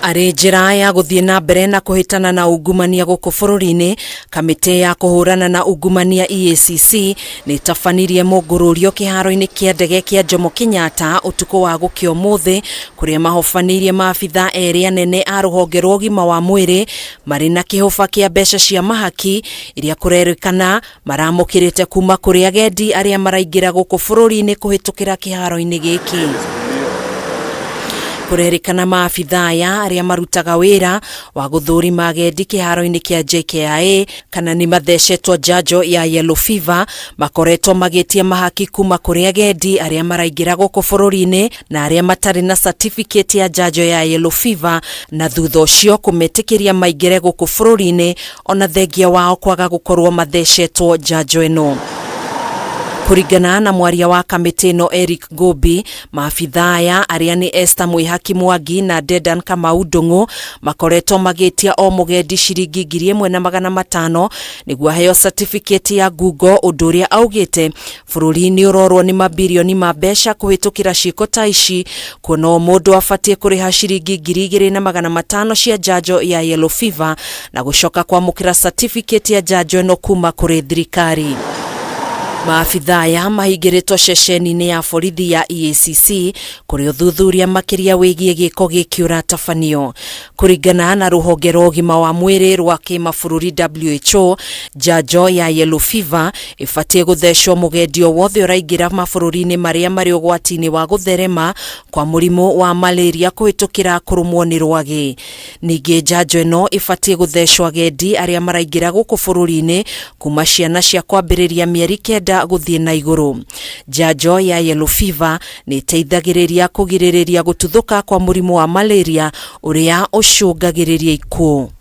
Arĩ njĩra ya gũthiĩ na mbere na kũhĩtana na ungumania gũkũ bũrũri-inĩ, kamĩtĩ ya kũhũrana na ungumania EACC nĩ ĩtabanirie mũngũrũrio kĩharo-inĩ kĩa ndege kĩa Jomo Kenyatta ũtukũ wa gũkĩa ũmũthĩ, kũrĩa mahobanĩirie maabitha erĩ anene a rũhonge rwa ũgima wa mwĩrĩ marĩ na kĩhũba kĩa mbeca cia mahaki iria kũrerĩkana maramũkĩrĩte kuma kũrĩ agendi arĩa maraingĩra gũkũ bũrũri-inĩ kũhĩtũkĩra kĩharo-inĩ gĩkĩ. Kũrerĩkana maabitha aya arĩa marutaga wĩra wa gũthũrima agendi kĩharo-inĩ kĩa JKIA kana nĩ mathecetwo njanjo ya yellow fever makoretwo magĩtia mahaki kuma kũrĩ agendi arĩa maraingĩra gũkũ bũrũri-inĩ na arĩa matarĩ na certificate ya njanjo ya yellow fever, na thutha ũcio kũmetĩkĩria maingĩre gũkũ bũrũri-inĩ ona thengia wao kwaga gũkorwo mathecetwo njanjo ĩno. Kũringana na mwaria wa kamĩtĩ ĩno Eric Ngũmbi, maabitha aya arĩa nĩ Esther Mwĩhaki Mwangi na Dedan Kamau Ndung'u makoretwo magĩtia o mũgendi ciringi 1,500 nĩguo aheo certificate ya ngungo, ũndũ ũrĩa augĩte bũrũri nĩ ũrorwo nĩ mabirioni ma mbeca kũhĩtũkĩra ciĩko ta ici, kuona o mũndũ abatiĩ kũrĩha ciringi 2,500 cia njanjo ya yellow fever na gũcoka kwamũkĩra certificate ya njanjo ĩno kuma kũrĩ thirikari. Maabitha aya mahingĩrĩtwo ceceni-inĩ ya borithi ya EACC kũrĩ ũthuthuria makĩria wĩgiĩ gĩko gĩkĩ ũratabanio. Kũringana na rũhonge rwa ũgima wa mwĩrĩ rwa kĩmabũrũri WHO, njanjo ya yellow fever ĩbatiĩ gũthecwo mũgendi o wothe ũraingĩra mabũrũri-inĩ marĩa marĩ ũgwati-inĩ wa gũtherema kwa mũrimũ wa malaria kũhĩtũkĩra kũrũmwo nĩ rwagĩ. Ningĩ njanjo ĩno ĩbatiĩ gũthecwo agendi arĩa maraingĩra gũkũ bũrũri-inĩ kuma ciana cia kwambĩrĩria mĩeri 9 gũthiĩ na igũrũ. Njanjo ya yellow fever nĩ ĩteithagĩrĩria kũgirĩrĩria gũtuthũka kwa mũrimũ wa malaria ũrĩa ũcũngagĩrĩria ikuũ.